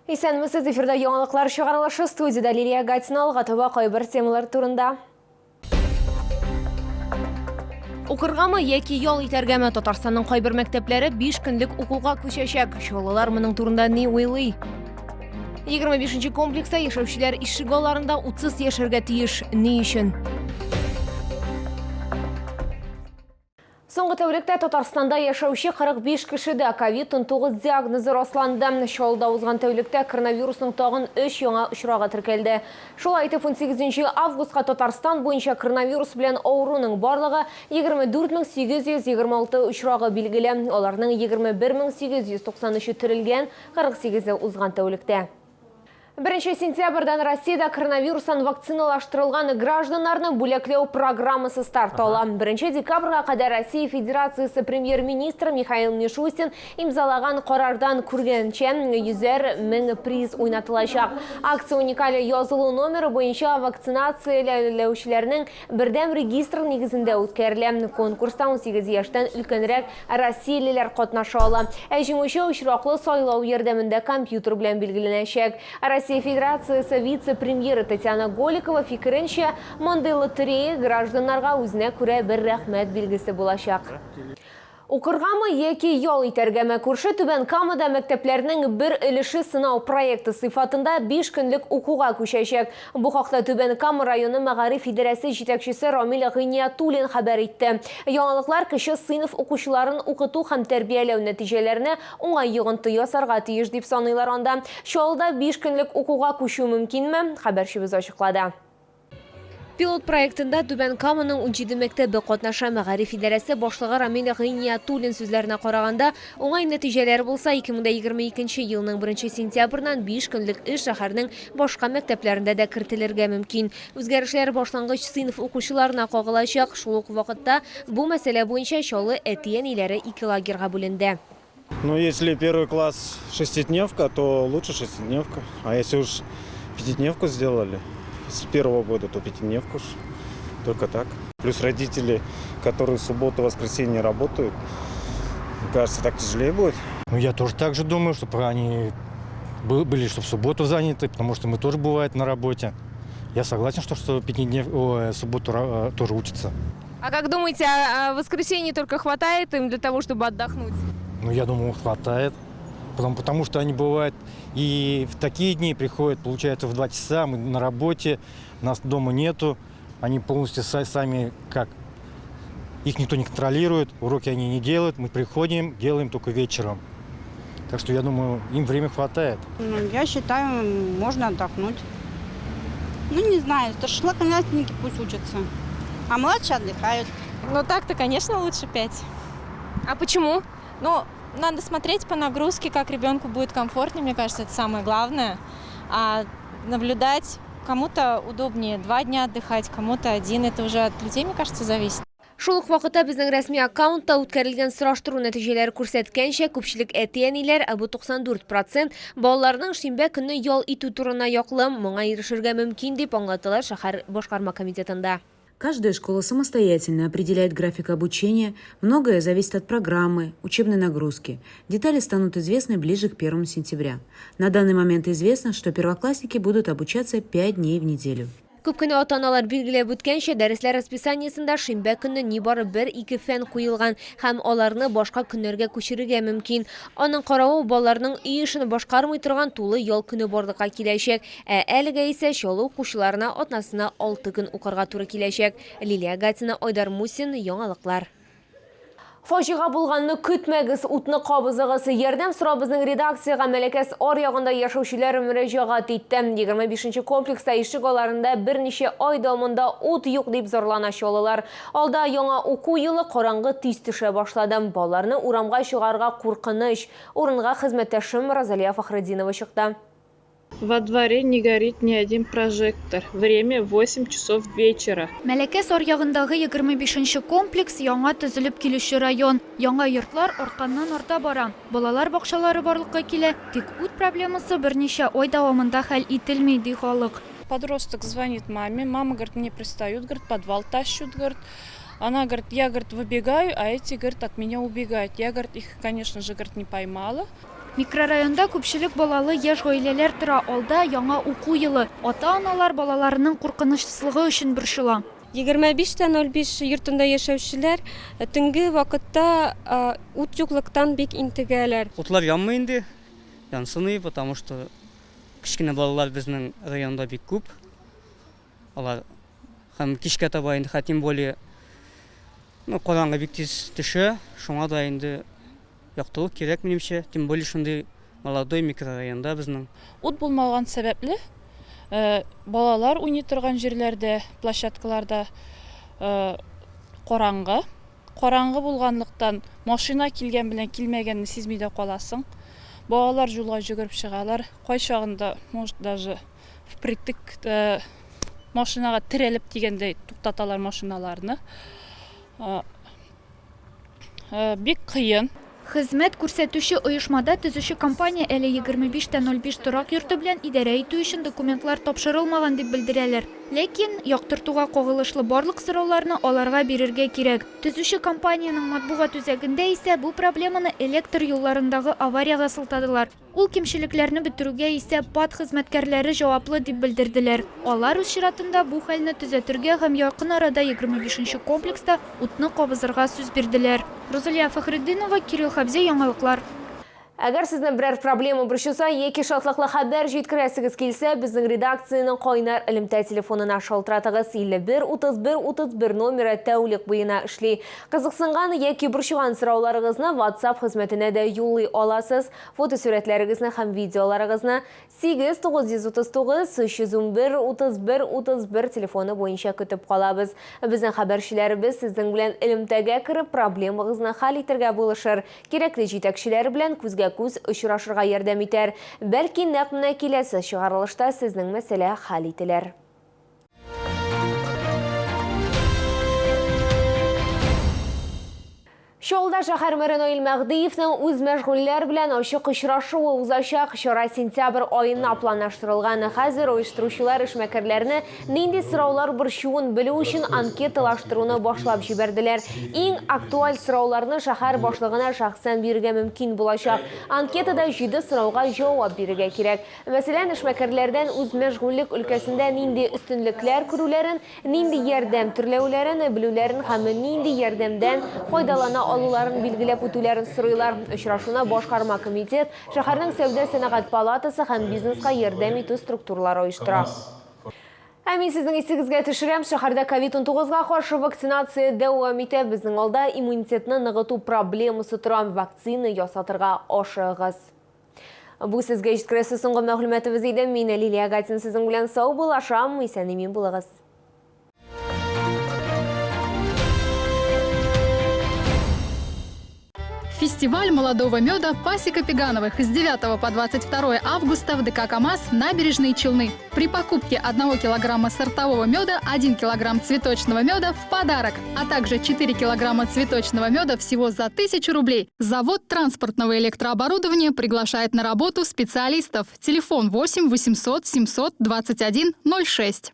Исәнмесез, эфирда яңалыклар чыгарылышы, студиядә Лилия Гатина. Алга таба кайбер темалар турында. Укыргамы яки ял итәргәме? Татарстанның кайбер мәктәпләре 5 көнлек укуга күчәчәк. Чаллылар моның турында ни уйлый? 25 комплекста яшәүчеләр ишегалларында утсыз яшәргә тиеш. Ни өчен? Соңгы тәүлектә Татарстанда яшәүче 45 кешедә ковид-19 диагнозы расланды. Чаллыда узган тәүлектә коронавирусның тагын өч яңа очрагы теркәлде. Шулай итеп, 18 августка Татарстан буенча коронавирус белән авыруның барлыгы 24 826 очрагы билгеле. Аларның 21 893-е терелгән, 48-е узган тәүлектә. Беренче сентябрьдән Россиядә коронавирустан вакциналаштырылган гражданнарны бүләкләү программасы старт ала. Беренче декабрьгә кадәр Россия Федерациясе премьер-министры Михаил Мишустин имзалаган карардан күргәнчә, йөзәр мең приз уйнатылачак. Акция уникаль язылу номеры буенча вакцинацияләүчеләрнең бердәм регистры нигезендә үткәрелә. Конкурста 18 яшьтән өлкәнрәк Россиялеләр катнаша ала. Ә җиңүче очраклы сайлау ярдәмендә компьютер белән билгеләнәчәк. Россия Федерациясе вице-премьеры Татьяна Голикова фикеренчә, мондый лотерея гражданнарга үзенә күрә бер рәхмәт билгесе булачак. Укыргамы яки ял итәргәме? Күрше Түбән Камада мәктәпләрнең бер өлеше сынау проекты сыйфатында биш көнлек укуга күчәчәк. Бу хакта Түбән Кама районы мәгариф идарәсе җитәкчесе Рамил Гыйниятуллин хәбәр итте. Яңалыклар кече сыйныф укучыларын укыту һәм тәрбияләү нәтиҗәләренә уңай йогынты ясарга тиеш, дип саныйлар анда. Чаллыда биш көнлек укуга күчү мөмкинме? Хәбәрчебез ачыклады. Пилот проектында Түбән Каманың 17 мәктәбе катнаша. Мәгариф идарәсе башлыгы Рамил Гыйниятуллин сүзләренә караганда, уңай нәтиҗәләр булса, 2022 елның 1 сентябреннән биш көнлек эш шәһәрнең Башка мәктәпләрендә дә кертелергә мөмкин. Үзгәрешләр башлангыч сыйныф укучыларына кагылачак. Шул ук вакытта бу мәсьәлә буенча Чаллы әти-әниләре ике лагерьга бүленде. Ну, если первый класс шестидневка, то лучше шестидневка. А если уж пятидневку сделали с первого года, то пятидневку уж. Только так. Плюс родители, которые в субботу, воскресенье работают, мне кажется, так тяжелее будет. Ну, я тоже так же думаю, что они были, что в субботу заняты, потому что мы тоже бывает на работе. Я согласен, что пятиднев, о, субботу тоже учатся. А как думаете, а воскресенье только хватает им для того, чтобы отдохнуть? Ну, я думаю, хватает. Потому что они бывают и в такие дни приходят, получается, в 2 часа, мы на работе, нас дома нету, они полностью сами как... Их никто не контролирует, уроки они не делают, мы приходим, делаем только вечером. Так что, я думаю, им время хватает. Ну, я считаю, можно отдохнуть. Ну, не знаю, старшеклассники пусть учатся, а младшие отдыхают. Ну, так-то, конечно, лучше 5. А почему? Ну, надо смотреть по нагрузке, как ребенку будет комфортнее, мне кажется, это самое главное. А наблюдать, кому-то удобнее 2 дня отдыхать, кому-то 1, это уже от людей, мне кажется, зависит. Шул ук вакытта безнең рәсми аккаунтта үткәрелгән сораштыру нәтиҗәләре күрсәткәнчә, күпчелек әти-әниләр, ә бу 94 процент, балаларының шимбә көнне ял итү турына яклы, моңа ирешергә мөмкин, дип аңлаталар шәһәр башкарма комитетында. Каждая школа самостоятельно определяет график обучения, многое зависит от программы, учебной нагрузки. Детали станут известны ближе к 1 сентября. На данный момент известно, что первоклассники будут обучаться 5 дней в неделю. Күп кенә ата-аналар билгеләп үткәнчә, дәресләр расписаниесендә шимбә көнне нибары бер-ике фән куелган һәм аларны башка көннәргә күчерергә мөмкин. Аның каравы, балаларның өй эшен башкармый торган тулы ял көне барлыкка киләчәк. Ә әлегә исә Чаллы укучыларына атнасына алты көн укырга туры киләчәк. Лилия Гатина, Айдар Мусин, Яңалыклар. Фаҗига булганны көтмәгез, утны кабызыгыз. Ярдәм сорап безнең редакциягә Мәләкәс аръягында яшәүчеләр мөрәҗәгать итте. 25 нче комплекста ишек алларында берничә ай дәвамында ут юк дип зарлана чаллылар. Алда яңа уку елы, караңгы тиз төшә башлады. Балаларны урамга чыгарырга куркыныч. Урынга хезмәттәшем Розалия Фәхретдинова чыкты. Во дворе не горит ни один прожектор. Время 8 часов вечера. Мәләкәс аръягындагы 25 нче комплекс, яңа төзелеп килүче район. Яңа йортлар артканнан-арта бара. Балалар бакчалары барлыкка килә, тик ут проблемасы берничә ай дәвамында хәл ителми, ди халык. Подросток звонит маме, мама, говорит, мне пристают, говорит, подвал тащут, говорит. Она, говорит, я, говорит, выбегаю, а эти, говорит, от меня убегают. Я, говорит, их, конечно же, говорит, не поймала. Микрорайонда күпчелек балалы яшь гаиләләр тора. Алда яңа уку елы. Ата-аналар балаларының куркынычсызлыгы өчен борчыла. 25 тә 05 йортында яшәүчеләр төнге вакытта ут юклыктан бик интегәләр. Утлар янмый инде, янсын и, потому что кечкенә балалар безнең районда бик күп. Алар һәм кичкә таба инде, тем более, ну, караңгы бик тиз төшә, шуңа да инде яктылык кирәк, минемчә, тем более шундый молодой микрорайонда безнең. Ут булмаган сәбәпле, балалар уйный торган җирләрдә, площадкаларда караңгы. Караңгы булганлыктан, машина килгән белән килмәгәнне сизми дә каласың. Балалар юлга йөгереп чыгалар, кайчагында, может, даже впритык машинага терәлеп дигәндәй туктаталар машиналарны. Бик кыен. Хезмәт күрсәтүче оешмада төзүче компания әле 25 тә 05 торак йорты белән идарә итү өчен документлар тапшырылмаган дип белдерәләр. Ләкин яктыртуга кагылышлы барлык сорауларны аларга бирергә кирәк. Төзүче компаниянең матбугат үзәгендә исә бу проблеманы электр юлларындагы авариягә сылтадылар. Ул кимчелекләрне бетерүгә исә ПАТ хезмәткәрләре җаваплы дип белдерделәр. Алар үз чиратында бу хәлне төзәтергә һәм якын арада 25 нче комплекста утны кабызырга сүз бирделәр. Рузалия Фәхретдинова, Кирилл Хәбзи, Яңалыклар. Әгәр сезне берәр проблема борчыса яки шатлыклы хәбәр җиткерәсегез килсә, безнең редакциянең кайнар элемтә телефонына шалтыратыгыз. 51 31 31 номеры тәүлек буена эшли. Кызыксынган яки борчыган сорауларыгызны WhatsApp хезмәтенә дә юллый аласыз. Фотосурәтләрегезне һәм видеоларыгызны 8 939 311 31 31 телефоны буенча көтеп калабыз. Безнең хәбәрчеләребез сезнең белән элемтәгә кереп, проблемагызны хәл итәргә булышыр, кирәкле җитәкчеләр белән күзгә-күз очрашырга ярдәм итәр. Бәлки, нәкъ менә киләсе чыгарылышта сезнең мәсьәлә хәл ителер. Чаллыда шәһәр мэры Наил Мәһдиевның үзмәшгульләр белән ачык очрашуы узачак. Чара сентябрь аена планлаштырылган. Хәзер оештыручылар эшмәкәрләрне нинди сораулар борчуын белү өчен анкеталаштыруны башлап җибәрделәр. Иң актуаль сорауларны шәһәр башлыгына шәхсән бирергә мөмкин булачак. Анкетада җиде сорауга җавап бирергә кирәк. Мәсәлән, эшмәкәрләрдән үзмәшгульлек өлкәсендә нинди өстенлекләр күрүләрен, нинди ярдәм төрләүләрен белүләрен һәм нинди ярдәмдән файдалана алуларын билгеләп үтүләрен сорыйлар. Очрашуны башкарма комитет, шәһәрнең сәүдә-сәнәгать палатасы һәм бизнеска ярдәм итү структуралары оештыра. Ә мин сезнең исегезгә төшерәм, шәһәрдә ковид-19 га каршы вакцинация дәвам итә. Безнең алда иммунитетны ныгыту проблемасы тора. Вакцина ясатырга ашыгыгыз. Бу сезгә җиткерәсе соңгы мәгълүматыбыз иде. Мин Лилия Гатин сезнең белән сау булашам. Исән-имин булыгыз. Фестиваль молодого меда «Пасека Пегановых» с 9 по 22 августа в ДК «КамАЗ» набережные Челны. При покупке 1 килограмма сортового меда 1 килограмм цветочного меда в подарок, а также 4 килограмма цветочного меда всего за 1000 рублей. Завод транспортного электрооборудования приглашает на работу специалистов. Телефон 8 800 721 06.